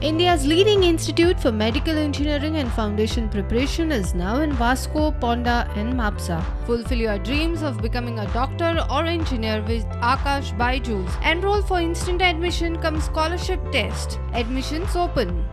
India's leading institute for medical engineering and foundation preparation is now in Vasco, Ponda and Mapsa. Fulfill your dreams of becoming a doctor or engineer with Aakash Byju's. Enroll for instant admission cum scholarship test. Admissions open.